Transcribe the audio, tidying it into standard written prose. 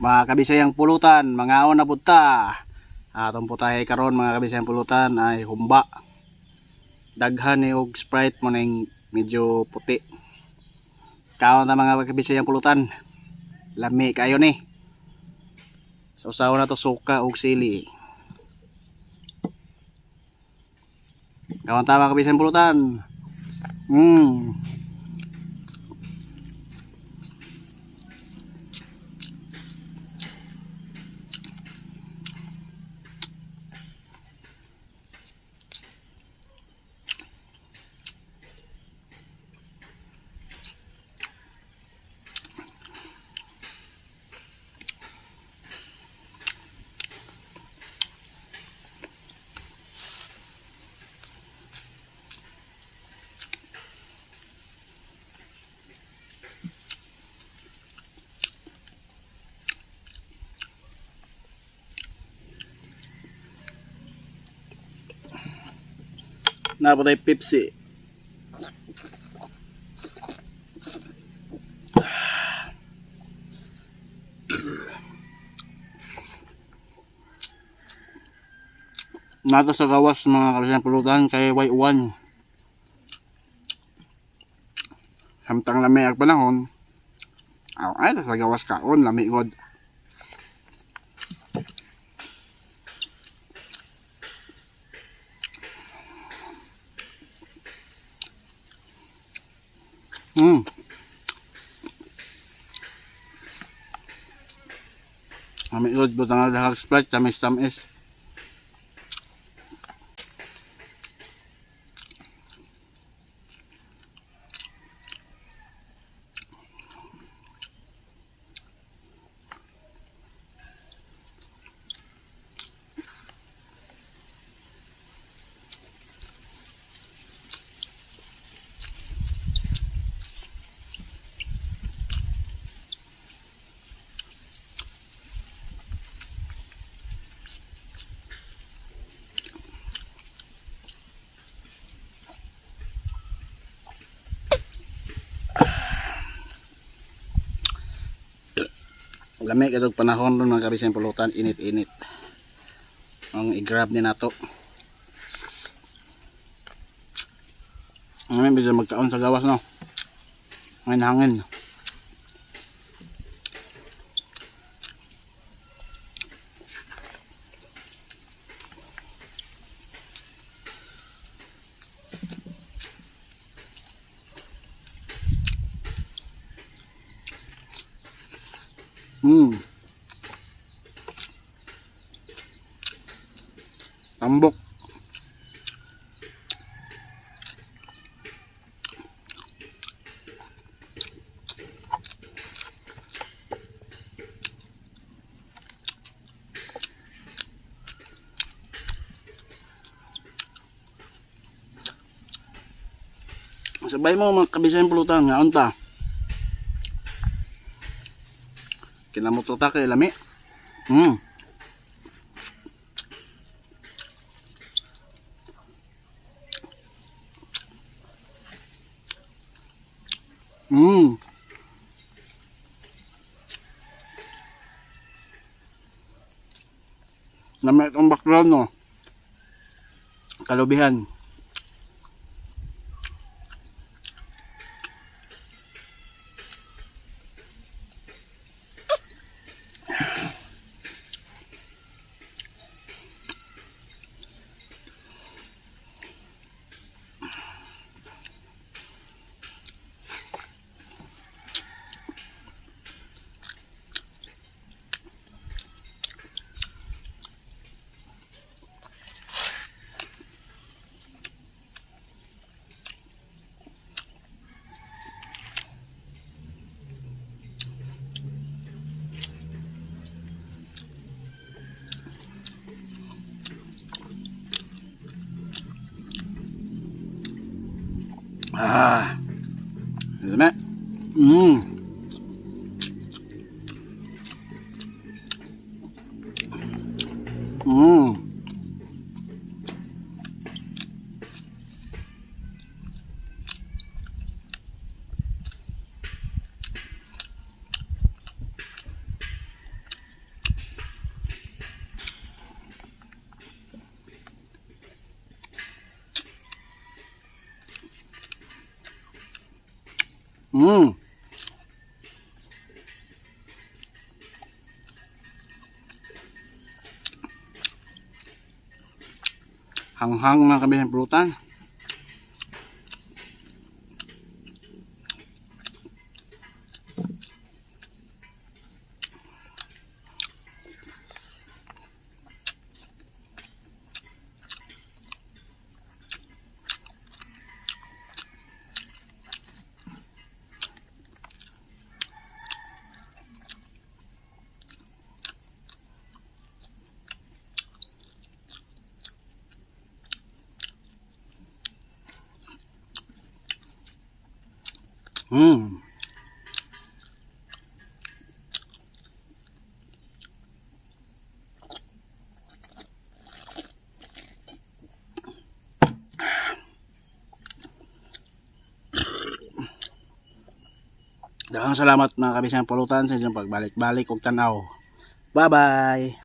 Mga kabisayang pulutan, mangaon na pud ta. Atong putahe karon, mga kabisayang pulutan, ay humba. Daghan ni og Sprite mo ning medyo puti. Kaon ta, mga kabisayang pulutan. Lami kayo ni. Sausaw na to suka og sili. Kaon ta, mga kabisayang pulutan. Naa pa tay Pepsi. Naa ta sa gawas, mga kabisayang pulutan, kay way uwan. Samtang lami ang panahon, ay sa gawas kaon, lami god. Lami god, butang nga Sprite, tamis tamis. Lami katong panahon ron, mga kabisayang pulutan, init-init. Ang i-grab ni nato. Ang bisa magkaon sa gawas, no. Ngayon hangin. Tambok. Sabay mo, mga kabisayang pulutan, nga unta. Kinamot ta kay lami. Lami itong background, no. Kalubihan. Ah. Lami. Hanghang, mga kabisayang pulutan. Daghang salamat, mga kabisayang pulutan, sa inyong pagbalik-balik ug tanaw. Bye-bye.